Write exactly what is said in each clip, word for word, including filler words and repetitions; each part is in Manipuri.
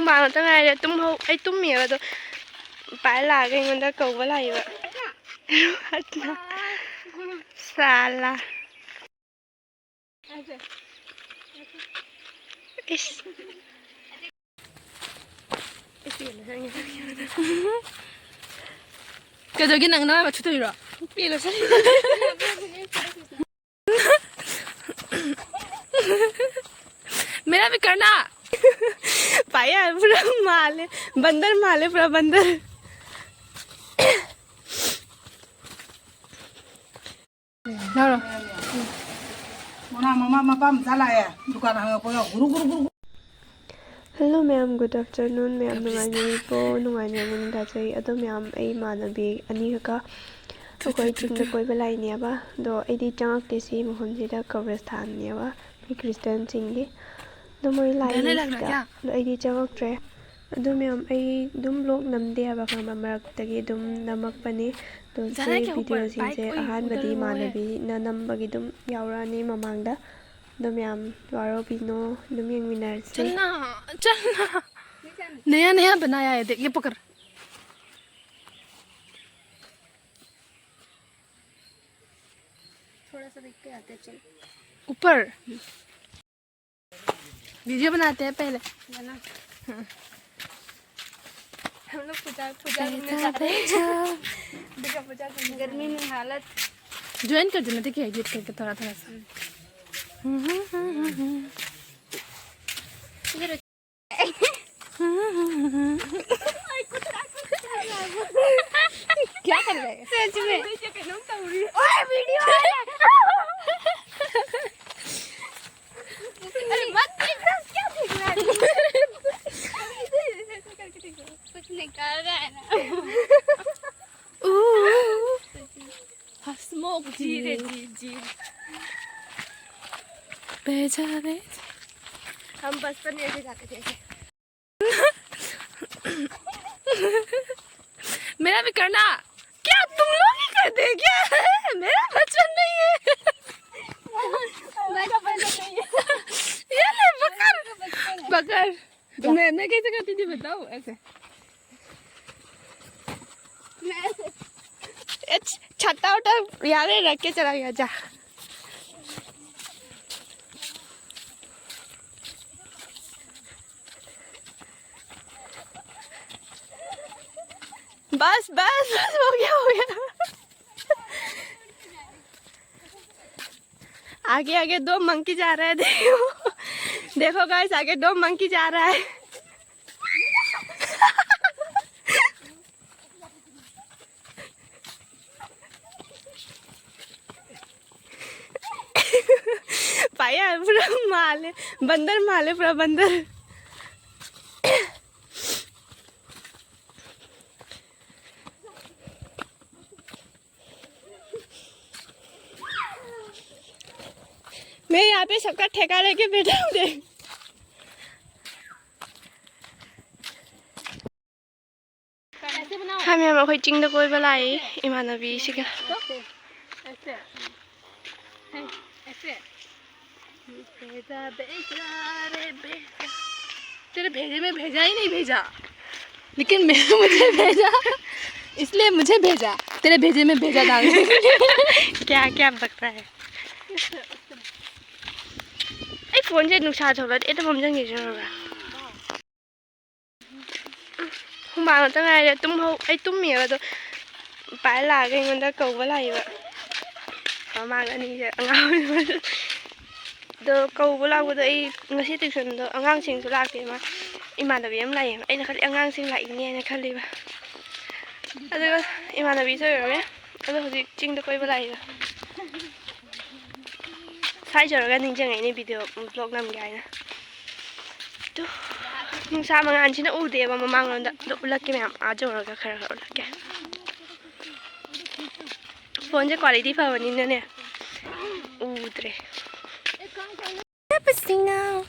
ꯃꯥ ꯉꯥꯛꯇ ꯉꯥꯏꯔꯦ꯫ ꯇꯨꯝꯍꯧ-, ꯑꯩ ꯇꯨꯝꯃꯤꯑꯕ ꯑꯗꯣ ꯄꯥꯏꯔ ꯂꯥꯛꯑꯒ ꯑꯩꯉꯣꯟꯗ ꯀꯧꯕ ꯂꯥꯛꯏꯕ꯫ ꯁꯥꯂꯥ꯫ ꯏꯁ꯫ ꯀꯩꯗꯧꯒꯦ, ꯅꯪ ꯅꯃꯥꯏ ꯃꯠꯊꯨꯗꯣꯏꯔꯣ? ꯄꯦꯜꯂꯣ ꯁꯥꯂꯥ꯫ मेरा भी करना। पाया है, पूरा माल है, बंदर माल है, पूरा बंदर। ꯂꯧꯔꯣ꯫ ꯃꯃꯥ, ꯃꯃꯥ, ꯃꯄꯥ ꯃꯆꯥ ꯂꯥꯛꯑꯦ꯫ ꯗꯨꯀꯥꯟ ꯍꯥꯡꯉꯛꯄꯒ ꯒꯨꯔꯨ, ꯒꯨꯔꯨ, ꯒꯨꯔꯨ, ꯒꯨꯔꯨ꯫ ꯍꯜꯂꯣ ꯃꯌꯥꯝ, ꯒꯨꯗ ꯑꯥꯐꯇꯔꯅꯨꯟ꯫ ꯃꯌꯥꯝ ꯅꯨꯡꯉꯥꯏꯕꯤꯔꯤꯕꯣ? ꯅꯨꯡꯉꯥꯏꯕꯤꯔꯝꯒꯅꯤ ꯊꯥꯖꯩ꯫ ꯑꯗꯣ ꯃꯌꯥꯝ, ꯑꯩ ꯏꯃꯥꯟꯅꯕꯤ ꯑꯅꯤꯈꯛꯀ ꯑꯩꯈꯣꯏ ꯆꯤꯡꯗ ꯀꯣꯏꯕ ꯂꯥꯛꯏꯅꯦꯕ꯫ ꯑꯗꯣ ꯑꯩꯗꯤ ꯆꯪꯉꯛꯇꯦ ꯁꯤ ꯃꯐꯝꯁꯤꯗ, ꯀꯕ꯭ꯔꯁꯊꯥꯟꯅꯦꯕ ꯃꯤ ꯈ꯭ꯔꯤꯁꯇꯤꯌꯥꯟꯁꯤꯡꯒꯤ꯫ ꯑꯗꯣ ꯃꯣꯏ ꯂꯥꯛꯏ ꯁꯤꯗ꯫ ꯑꯗꯣ ꯑꯩꯗꯤ ꯆꯪꯉꯛꯇ꯭ꯔꯦ꯫ ꯑꯗꯣ ꯃꯌꯥꯝ, ꯑꯩ ꯑꯗꯨꯝ ꯕ꯭ꯂꯣꯒ ꯅꯝꯗꯦ ꯍꯥꯏꯕ, ꯈꯪꯕ꯭ꯔꯥ? ꯃꯔꯛꯇꯒꯤ ꯑꯗꯨꯝ ꯅꯝꯃꯛꯄꯅꯤ꯫ ꯑꯗꯣ ꯁꯤ ꯚꯤꯗꯤꯑꯣꯁꯤꯡꯁꯦ ꯑꯍꯥꯟꯕꯗꯤ ꯏꯃꯥꯟꯅꯕꯤꯅ ꯅꯝꯕꯒꯤ ꯑꯗꯨꯝ ꯌꯥꯎꯔꯛꯑꯅꯤ ꯃꯃꯥꯡꯗ꯫ ꯑꯗꯣ ꯃꯌꯥꯝ ꯋꯥꯔꯧꯕꯤꯅꯣ, ꯑꯗꯨꯝ ꯌꯦꯡꯃꯤꯟꯅꯔꯁꯤ꯫ चलना, चलना। नया नया बनाया है, देख, ये पकड़। थोड़ा सा देख के आते हैं, चल। ऊपर। वीडियो बनाते हैं पहले। बना। हाँ। हम लोग पूजा, पूजा रूम में जा रहे हैं। दुर्गा पूजा रूम में। गर्मी में हालत। ज्वाइन कर देना, ठीक है, एडिट करके थोड़ा, थोड़ा सा। हम्म। इधर क्या कर रहे हैं? सच में। ओए, वीडियो आ रहा है। अरे मत देख, क्या देख रहा है? कुछ निकाल रहा है ना। ऊ, हंसमुख जी रे जी, जी। बह जा रे। हम बचपन में ऐसे जाते थे, ऐसे। मेरा भी करना। क्या तुम लोग ही करते हैं क्या? मेरा बचपन नहीं है। मेरा बचपन नहीं है। ये ले, पकड़, पकड़। मैं, मैं कैसे करती थी बताओ ऐसे। ए, छ-, छत्ता उठा यहाँ पे रख के चला गया, जा। बस, बस, बस, हो गया, हो गया। आगे, आगे दो मंकी जा रहा है, देखो। देखो गाइस, आगे दो मंकी जा रहा है। पाया, पूरा माल है, बंदर माल है, पूरा बंदर। मैं यहाँ पे सबका ठेका लेके बैठा हूँ, देख। ꯍꯥꯏ ꯃꯌꯥꯝ, ꯑꯩꯈꯣꯏ ꯆꯤꯡꯗ ꯀꯣꯏꯕ ꯂꯥꯛꯏ ꯏꯃꯥꯟꯅꯕꯤꯁꯤꯒ꯫ ऐसे, ऐसे, ऐसे। भेजा, भेजा रे, भेजा। तेरे भेजे में भेजा ही नहीं भेजा, लेकिन मैं, मुझे भेजा, इसलिए मुझे भेजा। तेरे भेजे में भेजा डालने। क्या क्या बकता है? ꯑꯩ ꯐꯣꯟꯁꯦ ꯅꯨꯡꯁꯥ ꯊꯣꯛꯂꯗꯤ ꯑꯩ ꯇꯨꯝꯐꯝ ꯆꯪꯈꯤꯁꯤꯔꯕ? ꯍꯨꯃꯥꯡ ꯉꯥꯛꯇ ꯉꯥꯏꯔꯦ꯫ ꯇꯨꯝꯍꯧ-, ꯑꯩ ꯇꯨꯝꯃꯤꯑꯕ, ꯑꯗꯣ ꯄꯥꯏꯔ ꯂꯥꯛꯑꯒ ꯑꯩꯉꯣꯟꯗ ꯀꯧꯕ ꯂꯥꯛꯏꯕ꯫ ꯃꯃꯥꯡ ꯑꯅꯤꯁꯦ ꯑꯉꯥꯡ ꯑꯣꯏꯔꯤꯉꯩꯗ꯫ ꯑꯗꯣ ꯀꯧꯕ ꯂꯥꯛꯄꯗꯣ ꯑꯩ ꯉꯁꯤ ꯇ꯭ꯌꯨꯁꯟꯗꯣ ꯑꯉꯥꯡꯁꯤꯡꯁꯨ ꯂꯥꯛꯇꯦ, ꯃꯥ ꯏꯃꯥꯟꯅꯕꯤ ꯑꯃ ꯂꯥꯛꯑꯦ꯫ ꯑꯩꯅ ꯈꯜꯂꯤ ꯑꯉꯥꯡꯁꯤꯡ ꯂꯥꯛꯏꯅꯦ ꯍꯥꯏꯅ ꯈꯜꯂꯤꯕ꯫ ꯑꯗꯨꯒ ꯏꯃꯥꯟꯅꯕꯤꯁꯨ ꯑꯣꯏꯔꯝꯃꯦ꯫ ꯑꯗꯣ ꯍꯧꯖꯤꯛ ꯆꯤꯡꯗ ꯀꯣꯏꯕ ꯂꯥꯛꯏꯕ꯫ ꯁ꯭ꯋꯥꯏ ꯌꯧꯔꯒ ꯅꯤꯡꯁꯤꯡꯉꯛꯏꯅꯦ video vlog ꯅꯝꯒꯦ ꯍꯥꯏꯅ꯫ ꯇꯨ, ꯅꯨꯡꯁꯥ ꯃꯉꯥꯜꯁꯤꯅ ꯎꯗꯦꯕ ꯃꯃꯥꯡꯂꯣꯝꯗ꯫ ꯑꯗꯣ ꯎꯠꯂꯛꯀꯦ ꯃꯌꯥꯝ, ꯑꯥ ꯌꯧꯔꯒ ꯈꯔ ꯈꯔ ꯎꯠꯂꯛꯀꯦ꯫ ꯐꯣꯟꯁꯦ quality ꯐꯕꯅꯤꯅꯅꯦ ꯎꯗ꯭ꯔꯦ꯫ ꯄꯁꯤꯅ꯫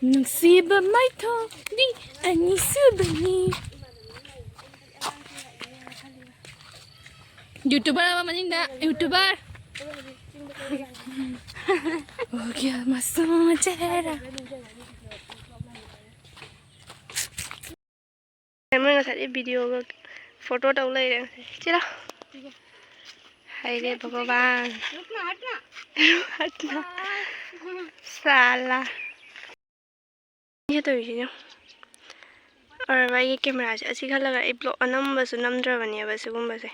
ꯅꯨꯡꯁꯤꯕ ꯃꯥꯏꯊꯣꯡꯗꯤ ꯑꯅꯤꯁꯨꯕꯅꯤ꯫ YouTuber ꯑꯃ ꯃꯅꯤꯡꯗ, YouTuber. ꯑꯣ, ꯀꯌꯥ ꯃꯁꯨ ꯆꯦꯍꯔꯥ꯫ ꯃꯣꯏ ꯉꯁꯥꯏꯗꯤ video ꯒ photo ꯇꯧ ꯂꯩꯔꯦ꯫ ꯆꯦꯂꯥꯎ꯫ ꯍꯥꯏꯔꯦ ꯚꯒꯋꯥꯟ꯫ ꯍꯠꯅ꯫ ꯁꯥꯂꯥ꯫ ꯑꯩꯅ ꯇꯧꯔꯤꯁꯤꯅ꯫ ꯑꯔꯣꯏꯕ ꯑꯩꯒꯤ camera ꯁꯦ ꯑꯁꯤ ꯈꯜꯂꯒ ꯑꯩ vlog ꯑꯅꯝꯕꯁꯨ ꯅꯝꯗ꯭ꯔꯕꯅꯦꯕ ꯁꯤꯒꯨꯝꯕꯁꯦ꯫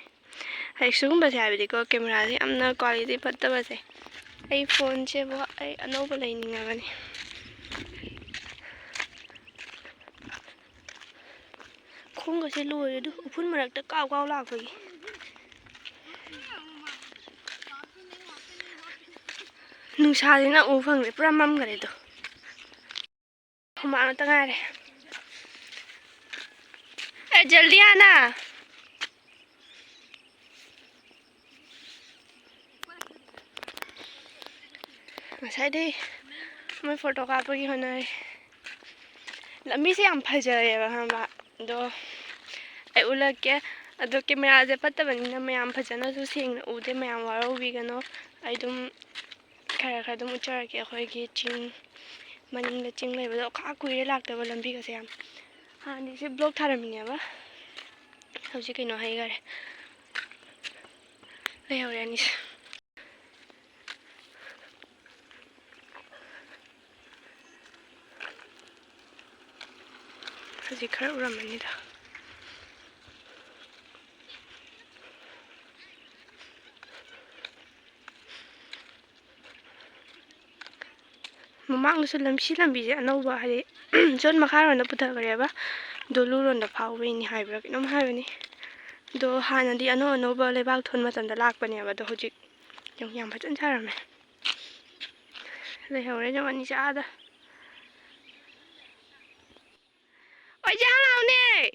ꯍꯥꯏꯗꯤ ꯁꯤꯒꯨꯝꯕꯁꯦ ꯍꯥꯏꯕꯗꯤꯀꯣ, camera ꯁꯦ ꯌꯥꯝꯅ quality ꯐꯠꯇꯕꯁꯦ꯫ ꯑꯩ phone ꯁꯦꯕꯨ ꯑꯩ ꯑꯅꯧꯕ ꯂꯩꯅꯤꯡꯉꯕꯅꯤ꯫ ꯈꯣꯡꯒꯁꯦ ꯂꯣꯏꯔꯦ ꯑꯗꯨ ꯎꯐꯨꯜ ꯃꯔꯛꯇ ꯀꯥꯎ ꯀꯥꯎ ꯂꯥꯛꯄꯒꯤ꯫ ꯅꯨꯡꯁꯥꯁꯤꯅ ꯎ ꯐꯪꯗ꯭ꯔꯦ, ꯄꯨꯔꯥ ꯃꯝꯈ꯭ꯔꯦ ꯑꯗꯣ꯫ ꯍꯨꯃꯥꯡ ꯉꯥꯛꯇ ꯉꯥꯏꯔꯦ꯫ ꯑꯦ, ꯖꯜꯗꯤ ꯑꯥꯅꯥ꯫ ꯉꯁꯥꯏꯗꯩ ꯃꯣꯏ photo ꯀꯥꯞꯄꯒꯤ ꯍꯣꯠꯅꯔꯤ꯫ ꯂꯝꯕꯤꯁꯦ ꯌꯥꯝ ꯐꯖꯔꯦꯕ, ꯈꯪꯉꯕ? ꯑꯗꯣ ꯑꯩ ꯎꯠꯂꯛꯀꯦ꯫ ꯑꯗꯣ camera ꯁꯦ ꯐꯠꯇꯕꯅꯤꯅ ꯃꯌꯥꯝ ꯐꯖꯅꯁꯨ ꯁꯦꯡꯅ ꯎꯗꯦ, ꯃꯌꯥꯝ ꯋꯥꯔꯧꯕꯤꯒꯅꯨ꯫ ꯑꯩ ꯑꯗꯨꯝ ꯈꯔ ꯈꯔ ꯑꯗꯨꯝ ꯎꯠꯆꯔꯛꯀꯦ꯫ ꯑꯩꯈꯣꯏꯒꯤ ꯆꯤꯡ ꯃꯅꯤꯡꯗ ꯆꯤꯡ ꯂꯩꯕꯗꯣ, ꯈꯥ ꯀꯨꯏꯔꯦ ꯂꯥꯛꯇꯕ ꯂꯝꯕꯤꯒꯁꯦ ꯌꯥꯝ꯫ ꯍꯥꯟꯅꯗꯤ ꯁꯤ vlog ꯊꯥꯔꯝꯃꯤꯅꯦꯕ, ꯍꯧꯖꯤꯛ ꯀꯩꯅꯣ ꯍꯩꯈꯔꯦ, ꯂꯩꯍꯧꯔꯦ ꯑꯅꯤꯁꯦ꯫ ꯍꯧꯖꯤꯛ ꯈꯔ ꯎꯔꯝꯃꯅꯤꯗ꯫ ꯃꯃꯥꯡꯗꯁꯨ ꯂꯝ-, ꯁꯤ ꯂꯝꯕꯤꯁꯦ ꯑꯅꯧꯕ, ꯍꯥꯏꯗꯤ, ꯖꯣꯟ ꯃꯈꯥꯔꯣꯝꯗ ꯄꯨꯊꯈ꯭ꯔꯦꯕ, ꯗꯣꯂꯨꯔꯣꯝꯗ ꯐꯥꯎꯕꯩꯅꯤ ꯍꯥꯏꯕ꯭ꯔꯥ ꯀꯩꯅꯣꯝ ꯍꯥꯏꯕꯅꯤ꯫ ꯑꯗꯣ ꯍꯥꯟꯅꯗꯤ ꯑꯅꯧ ꯑꯅꯧꯕ ꯂꯩꯕꯥꯛ ꯊꯣꯟ ꯃꯇꯝꯗ ꯂꯥꯛꯄꯅꯦꯕ, ꯑꯗꯣ ꯍꯧꯖꯤꯛ ꯌꯥꯝ, ꯌꯥꯝ ꯐꯖꯅ ꯁꯥꯔꯝꯃꯦ꯫ ꯂꯩꯍꯧꯔꯦ ꯌꯦꯡꯉꯣ ꯑꯅꯤꯁꯦ ꯑꯥꯗ꯫ ꯑꯣꯏꯖꯥ ꯂꯥꯎꯅꯦ!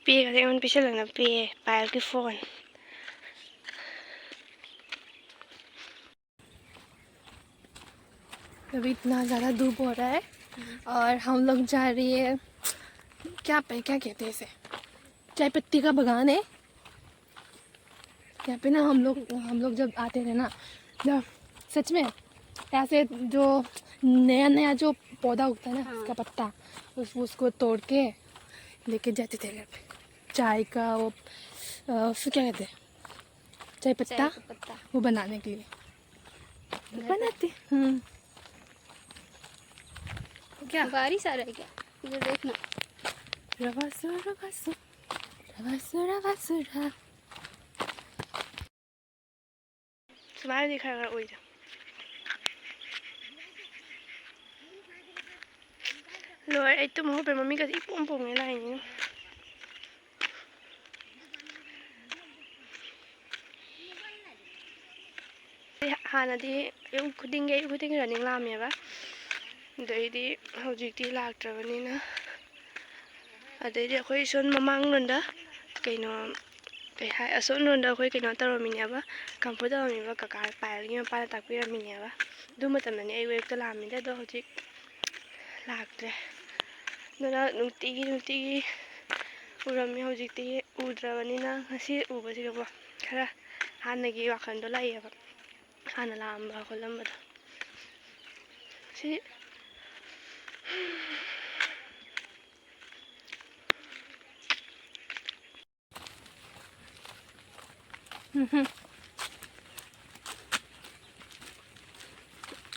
ꯄꯦꯒꯁꯦ ꯑꯩꯉꯣꯟꯗ ꯄꯤꯁꯜꯂꯛꯅꯕ ꯄꯦ, ꯄꯥꯌꯜꯒꯤ phone꯫ अभी इतना ज़्यादा धूप हो रहा है और हम लोग जा रही है, क्या पे, क्या कहते हैं इसे, चाय पत्ती का बगान है। यहाँ पे ना हम लोग, हम लोग जब आते थे ना, जब सच में ऐसे जो नया नया जो पौधा उगता है ना, हाँ। उसका पत्ता, उस, उसको तोड़ के लेके जाते थे घर पे। चाय का वो, अ, उसको क्या कहते हैं, चाय पत्ता, चाय का पत्ता। वो बनाने के लिए घर पे? बनाते। हम्म। क्या? बारिश आ रहा है क्या? इधर देखना। रवासु, रवासु, रवासु, रवासु, रा। ꯁꯨꯃꯥꯏꯅꯗꯤ ꯈꯔ ꯈꯔ ꯎꯏꯗ꯫ ꯂꯣꯏꯔꯦ, ꯑꯩ ꯇꯨꯝ ꯍꯧꯒꯠꯄꯩ ꯃꯃꯤꯠꯀꯁꯦ ꯏꯄꯣꯝ ꯄꯣꯝꯉꯩ ꯂꯥꯛꯏꯅꯤꯅ꯫ ꯑꯩ ꯍꯥꯟꯅꯗꯤ ꯑꯌꯨꯛ ꯈꯨꯗꯤꯡꯒꯤ, ꯑꯌꯨꯛ ꯈꯨꯗꯤꯡꯒꯤ running ꯂꯥꯛꯑꯝꯃꯦꯕ꯫ ꯑꯗꯩꯗꯤ ꯍꯧꯖꯤꯛꯇꯤ ꯂꯥꯛꯇ꯭ꯔꯕꯅꯤꯅ꯫ ꯑꯗꯩꯗꯤ ꯑꯩꯈꯣꯏ ꯁꯣꯝ ꯃꯃꯥꯡꯂꯣꯝꯗ ꯀꯩꯅꯣ, ꯀꯩ ꯍꯥꯏ, ꯑꯁꯣꯝꯂꯣꯝꯗ ꯑꯩꯈꯣꯏ ꯀꯩꯅꯣ ꯇꯧꯔꯝꯃꯤꯅꯦꯕ, ꯀꯝꯐꯨ ꯇꯧꯔꯝꯃꯤꯕ ꯀꯀꯥ ꯄꯥꯌꯜꯒꯤ ꯃꯄꯥꯅ ꯇꯥꯛꯄꯤꯔꯝꯃꯤꯅꯦꯕ꯫ ꯑꯗꯨ ꯃꯇꯝꯗꯅꯤ ꯑꯩ ꯑꯌꯨꯛꯇ ꯂꯥꯛꯑꯝꯃꯤꯗ, ꯑꯗꯣ ꯍꯧꯖꯤꯛ ꯂꯥꯛꯇ꯭ꯔꯦ꯫ ꯑꯗꯨꯅ ꯅꯨꯡꯇꯤꯒꯤ, ꯅꯨꯡꯇꯤꯒꯤ ꯎꯔꯝꯃꯤ꯫ ꯍꯧꯖꯤꯛꯇꯤ ꯎꯗ꯭ꯔꯕꯅꯤꯅ ꯉꯁꯤ ꯎꯕꯁꯤꯗꯀꯣ ꯈꯔ ꯍꯥꯟꯅꯒꯤ ꯋꯥꯈꯜꯗꯣ ꯂꯥꯛꯑꯦꯕ, ꯍꯥꯟꯅ ꯂꯥꯛꯑꯝꯕ ꯈꯣꯠꯂꯝꯕꯗꯣ꯫ ꯁꯤ ꯎꯝꯍꯨꯝ꯫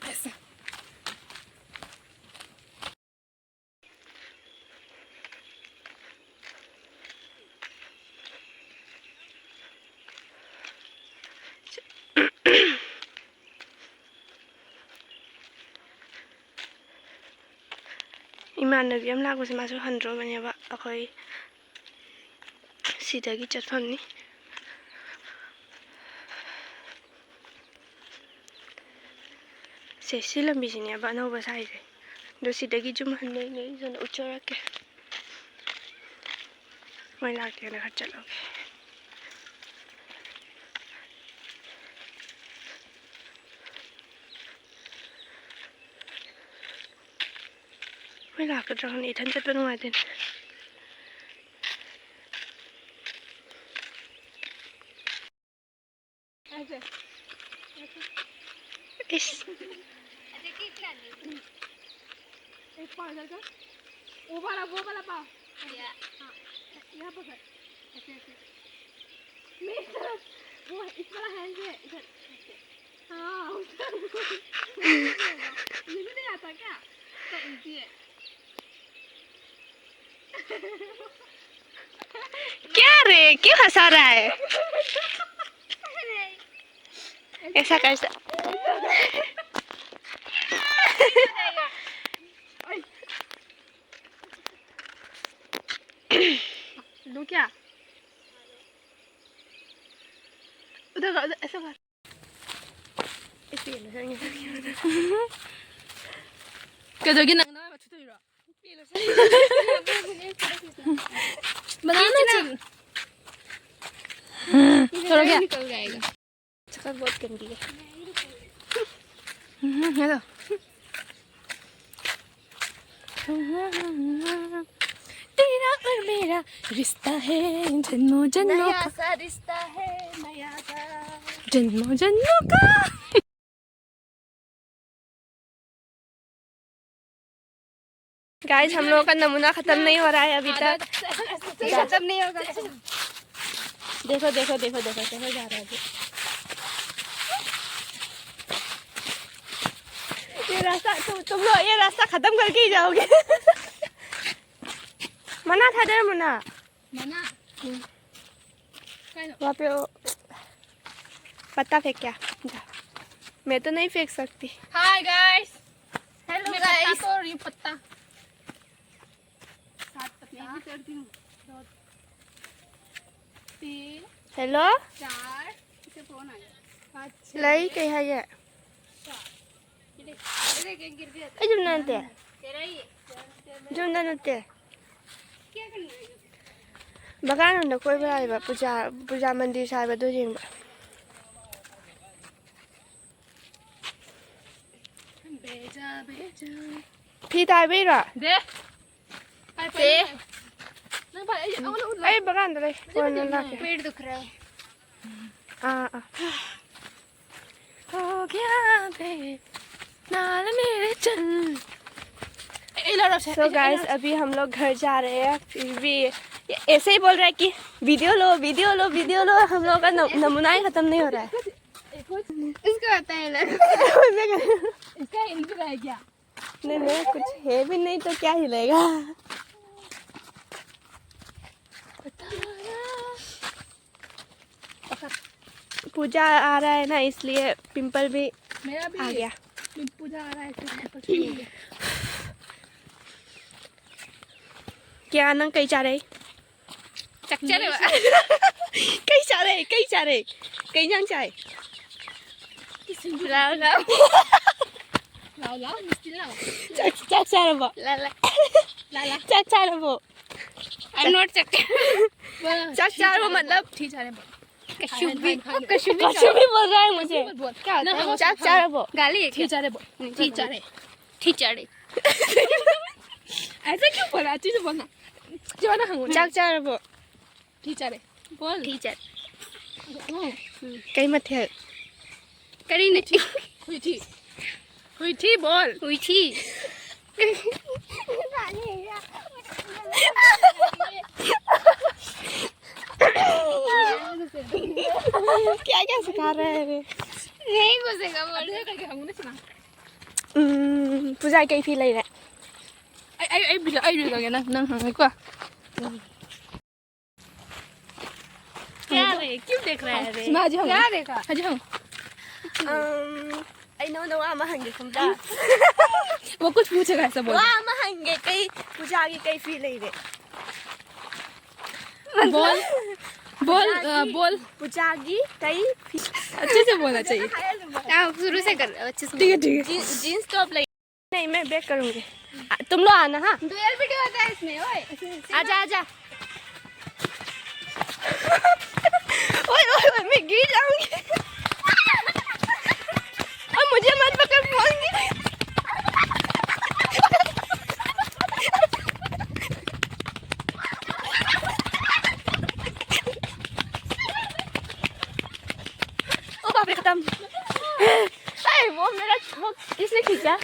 ꯑꯁ꯫ ꯏꯃꯥꯟꯅꯕꯤ ꯑꯃ ꯂꯥꯛꯄꯁꯦ ꯃꯥꯁꯨ ꯍꯟꯗ꯭ꯔꯣꯕꯅꯦꯕ꯫ ꯑꯩꯈꯣꯏ ꯁꯤꯗꯒꯤ ꯆꯠꯐꯝꯅꯤ꯫ ꯁꯦ, ꯁꯤ ꯂꯝꯕꯤꯁꯤꯅꯦꯕ ꯑꯅꯧꯕ ꯁꯥꯏꯁꯦ꯫ ꯑꯗꯣ ꯁꯤꯗꯒꯤ ꯌꯨꯝ ꯍꯟꯗꯣꯏꯅꯦ, ꯑꯩ ꯁꯣꯝꯗ ꯎꯠꯆꯔꯛꯀꯦ꯫ ꯃꯣꯏ ꯂꯥꯛꯇꯦꯅ ꯈꯔ ꯆꯠꯂꯨꯒꯦ꯫ ꯂꯥꯛꯀꯗ꯭ꯔꯥ ꯈꯪꯗꯦ, ꯏꯊꯟ ꯆꯠꯄ ꯅꯨꯡꯉꯥꯏꯇꯦꯅꯦ꯫ इस एक पाँव इधर कर। वो वाला, वो वाला पाँव। या। हाँ, यहाँ पकड़। ऐसे, ऐसे। मेरी तरफ। वो इस वाला हैंड है, इधर। ऐसे। हाँ, उधर। मुझे भी नहीं आता क्या? तो ईजी है। क्या रे, क्यों हंसा रहा है? ऐसा कैसा? दूं क्या? उधर कर, उधर, ऐसा कर। ꯀꯩꯗꯧꯒꯦ, ꯅꯪ ꯅꯃꯥꯏ ꯃꯊꯨꯗꯣꯏꯔꯣ? ꯕꯅꯥꯅ ꯆꯤꯜ꯫ ꯇꯧꯔꯒꯦ? ꯆꯀꯜ ꯕꯣꯠ ꯀꯟꯕꯤꯒꯦ꯫ ꯎꯝ, ꯍꯦꯜꯂꯣ꯫ तेरा और मेरा रिश्ता है, जन्मों जन्मों नया का। सा रिश्ता है, नया सा। जन्मों जन्मों का। गाइस, हम लोगों का नमूना खत्म नहीं हो रहा है अभी तक। खत्म नहीं होगा। देखो, देखो, देखो, देखो, देखो, जा रहा है अभी। ये रास्ता, तुम, तुम लोग ये रास्ता खत्म करके ही जाओगे। मना था डर, मना। मना। हम्म। कौन? वहाँ पे वो पत्ता फेंक क्या? जा। मैं तो नहीं फेंक सकती। Hi guys. हेलो मेरा गाइस। पत्ता तो, ये पत्ता। सात पत्ता। मैं भी कर दी हूँ। दो, तीन, हेलो। चार। इसे फोन आ गया। पाँच, छः। लई कहीं है ये? चार। ये देख, ये देख, एक गिर गया था। ए, जुमना नते। तेरा ही है। जुमना नते। क्या करना है? ꯕꯒꯥꯟ ꯂꯣꯝꯗ ꯀꯣꯏꯕ ꯂꯥꯛꯏꯕ, ꯄꯨꯖꯥ, ꯄꯨꯖꯥ ꯃꯟꯗꯤꯔ ꯁꯥꯕꯗꯣ ꯌꯦꯡꯕ꯫ ꯕꯦꯖꯥ, ꯕꯦꯖꯥ꯫ ꯐꯤ ꯇꯥꯏꯕꯩꯔꯣ? ꯗꯦ ꯁꯦ ꯅꯪ ꯐꯔꯦ ꯑꯩ ꯑꯃꯨꯛ ꯎꯠꯂꯣ ꯑꯩ ꯕꯒꯥꯟꯗ ꯂꯩ꯫ ꯀꯣꯟꯅ ꯂꯥꯛꯀꯦ꯫ पेट दुख रहा है ꯑꯥ ꯑꯥ꯫ हो गया बे, नाल मेरे चल। ꯑꯩ ꯂꯧꯔꯁꯦ So guys, अभी हम लोग घर जा रहे हैं, फिर भी ये ऐसे ही बोल रहा है कि वीडियो लो, वीडियो लो, वीडियो लो। हम लोगों का न- नमूना ही खत्म नहीं हो रहा है। इसको आता है लग इसका हिंदी रह गया नहीं नहीं, कुछ है भी नहीं तो क्या हिलेगा। पूजा आ रहा है ना, इसलिए पिंपल भी मेरा भी आ गया। पूजा आ रहा है इसलिए कुछ नहीं है। क्या ना कई चाह रही? चक्कर कई चाह रही, कई चाह रही, कई जान चाहे। लाओ लाओ लाओ लाओ मिस्टी लाओ चाक चाक चाह रहा, लाला चाक चाह रहा। आई एम नॉट चक्कर चाक चाह रहा मतलब ठीक जा रहे हैं कशुबी कशुबी कशुबी बोल रहा है मुझे। क्या होता है चाक चाह रहा। गाली है ठीक चाह रहे। ठीक जा रहे ठीक चाह रहे। ठीक जा रहे ऐसा क्यों बोला अच्छे से बोलना जो ना हम चाक चाह रहा। ठीक जा रहे बोल ठीक चाह हम्म, कई मत है। करी नहीं हुई थी हुई थी बोल हुई थी। क्या क्या सिखा रहे हैं? नहीं घुसेगा बोल ꯎꯝ, ꯄꯨꯖꯥ ꯀꯩ ꯐꯤ ꯂꯩꯔꯦ? ꯑꯩ ꯑꯩ ꯑꯩ ꯚꯤꯗꯤꯑꯣ ꯑꯩ ꯔꯤꯜ ꯇꯧꯒꯦ ꯅꯪ ꯅꯪ ꯍꯪꯉꯦꯀꯣ क्या रे, क्यों देख रहा है रे? ꯁꯤꯃꯥ ꯍꯧꯖꯤꯛ ꯍꯪꯉꯣ क्या देखा? ꯍꯧꯖꯤꯛ ꯍꯪꯉꯣ ꯎꯝ, ꯑꯩ ꯅꯉꯣꯟꯗ ꯋꯥ ꯑꯃ ꯍꯪꯒꯦ ꯈꯨꯝꯕ꯭ꯔꯥ? वो कुछ पूछेगा ऐसा बोल ꯋꯥ ꯑꯃ ꯍꯪꯒꯦ, ꯀꯩ ꯄꯨꯖꯥꯒꯤ ꯀꯩ ꯐꯤ ꯂꯩꯔꯦ? बोल बोल अ, बोल ꯄꯨꯖꯥꯒꯤ ꯀꯩ ꯐꯤ? अच्छे से बोलना चाहिए आप शुरू से कर, अच्छे से ठीक है ठीक है जींस टॉप ले नहीं, मैं बैक करूंगी। आ, तुम लोग आना, हाँ? डुअल वीडियो होता है इसमें ओए आजा, आजा। ओए, ओए, ओए, मैं गिर जाऊंगी। और मुझे मत पकड़, फोन की। खत्म। ए, वो मेरा, वो किसने खींचा?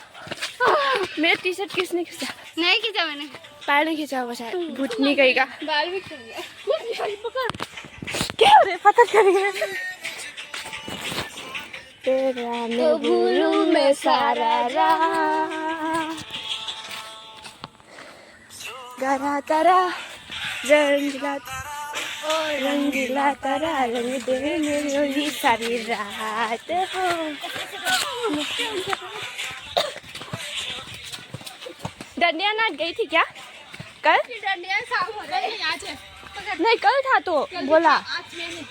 मेरा टी शर्ट किसने खींचा? नहीं खींचा मैंने। पैर नहीं खींचा होगा शायद, भूतनी कहीं का। बाल भी खींच गया। क्या रे, पता चल गया। तेरा मैं गुरु में सारा राह। गरा तरा रंगीला, रंगीला तरा रंग दे मेरी सारी रात हो। डंडिया नाच गई थी क्या कल? डंडिया शाम हो गई, आज है। नहीं, कल था तो कल बोला। आज मैंने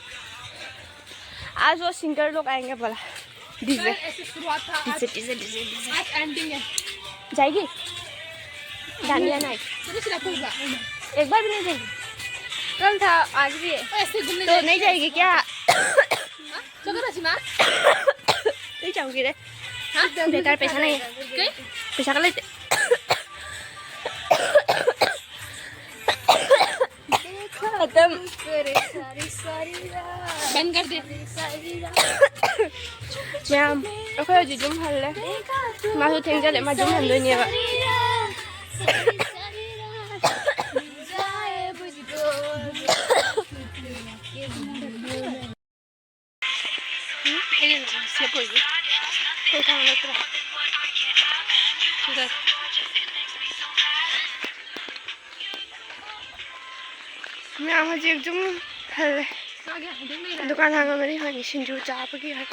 आज वो सिंगर लोग आएंगे बोला। डीजे। ऐसे शुरुआत था, डीजे, आज डीजे, डीजे, डीजे। आज एंडिंग है। जाएगी? डांडिया नाइट। तो कुछ रखूंगा। एक बार भी नहीं जाएगी? कल था, आज भी है। ऐसे घूमने तो जाएगी। नहीं जाएगी क्या? हाँ? चलो रचना। नहीं जाऊंगी रे। हाँ? बेकार पैसा नहीं है। कहीं? पैसा का लेते। खत्म। बंद कर दे। ꯃꯌꯥꯝ, ꯑꯩꯈꯣꯏ ꯍꯧꯖꯤꯛ ꯌꯨꯝ ꯍꯜꯂꯦ꯫ ꯃꯥꯁꯨ ꯊꯦꯡꯖꯜꯂꯦ, ꯃꯥ ꯌꯨꯝ ꯍꯟꯗꯣꯏꯅꯦꯕ꯫ ꯎꯝ? ꯑꯩꯒꯤ ꯁꯦꯞ ꯑꯣꯏꯕꯤ꯫ ꯑꯩ ꯈꯪꯉꯛꯇ꯭ꯔꯦ꯫ ꯁꯤꯗ꯫ ꯃꯌꯥꯝ ꯍꯧꯖꯤꯛ ꯑꯗꯨꯝ ꯍꯜꯂꯦ꯫ ꯗꯨꯀꯥꯟ ꯍꯥꯡꯉꯝꯃꯅꯤ ꯍꯣꯏꯅꯦ, ꯁꯤꯡꯖꯨ ꯆꯥꯕꯒꯤ ꯍꯣꯏ꯫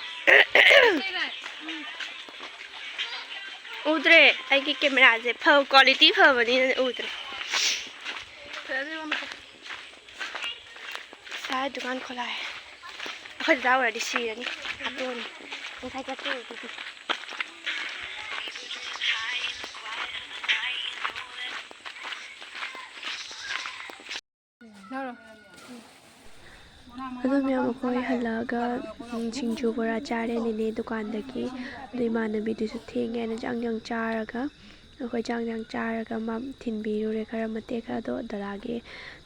ꯎꯗ꯭ꯔꯦ, ꯑꯩꯒꯤ ꯀꯦꯃꯦꯔꯥꯁꯦ ꯐꯕ, ꯀ꯭ꯋꯥꯂꯤꯇꯤ ꯐꯕꯅꯤꯅ ꯎꯗ꯭ꯔꯦ꯫ ꯁꯥꯏ ꯗꯨꯀꯥꯟ ꯈꯣꯂꯥꯏ꯫ ꯑꯩꯈꯣꯏ ꯗꯗꯥ ꯑꯣꯏꯔꯗꯤ ꯁꯤꯔꯅꯤ꯫ ꯍꯥꯠꯇꯣꯛꯑꯅꯤ꯫ ꯉꯁꯥꯏ ꯆꯠꯄ ꯑꯣꯏꯔꯗꯤ꯫ ꯑꯗꯨ ꯃꯌꯥꯝ ꯑꯩꯈꯣꯏ ꯍꯜꯂꯛꯑꯒ, ꯎꯝ, ꯁꯤꯡꯖꯨ ꯕꯣꯔꯥ ꯆꯥꯔꯦ ꯅꯦꯅꯦ ꯗꯨꯀꯥꯟꯗꯒꯤ꯫ ꯑꯗꯨ ꯏꯃꯥꯟꯅꯕꯤꯗꯨꯁꯨ ꯊꯦꯡꯉꯦ ꯍꯥꯏꯅ ꯆꯪ ꯆꯪ ꯆꯥꯔꯒ ꯑꯩꯈꯣꯏ ꯆꯥꯛ ꯌꯦꯟꯁꯥꯡ ꯆꯥꯔꯒ ꯃꯥ ꯊꯤꯟꯕꯤꯔꯨꯔꯦ ꯈꯔ ꯃꯇꯦꯛ ꯈꯔ꯫ ꯑꯗꯣ ꯗꯗꯥꯒꯤ,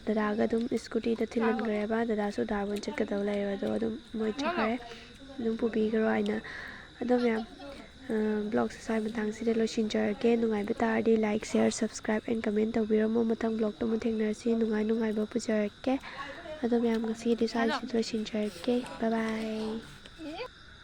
ꯗꯗꯥꯒ ꯑꯗꯨꯝ ꯁ꯭ꯀꯨꯇꯤꯗ ꯊꯤꯜꯍꯟꯈ꯭ꯔꯦꯕ꯫ ꯗꯗꯥꯁꯨ ꯗꯥꯔꯕꯣꯟ ꯆꯠꯀꯗꯧ ꯂꯩꯔꯦꯕ꯫ ꯑꯗꯣ ꯑꯗꯨꯝ ꯃꯣꯏ ꯆꯠꯈ꯭ꯔꯦ꯫ ꯑꯗꯨꯝ ꯄꯨꯕꯤꯈ꯭ꯔꯣ ꯍꯥꯏꯅ꯫ ꯑꯗꯣ ꯃꯌꯥꯝ, ꯕ꯭ꯂꯣꯒꯁꯦ ꯁ꯭ꯋꯥꯏ ꯃꯇꯥꯡꯁꯤꯗ ꯂꯣꯏꯁꯤꯟꯖꯔꯒꯦ꯫ ꯅꯨꯡꯉꯥꯏꯕ ꯇꯥꯔꯗꯤ like, share, subscribe and comment ꯇꯧꯕꯤꯔꯝꯃꯣ꯫ ꯃꯊꯪ ꯕ꯭ꯂꯣꯒꯇ ꯑꯃꯨꯛ ꯊꯦꯡꯅꯔꯁꯤ꯫ ꯅꯨꯡꯉꯥꯏ ꯅꯨꯡꯉꯥꯏꯕ ꯄꯨꯖꯔꯛꯀꯦ꯫ ꯑꯗꯣ ꯃꯌꯥꯝ, ꯉꯁꯤꯒꯤꯗꯤ ꯁ꯭ꯋꯥꯏꯁꯤꯗ ꯂꯣꯏꯁꯤꯟꯖꯔꯒꯦ꯫ Bye bye꯫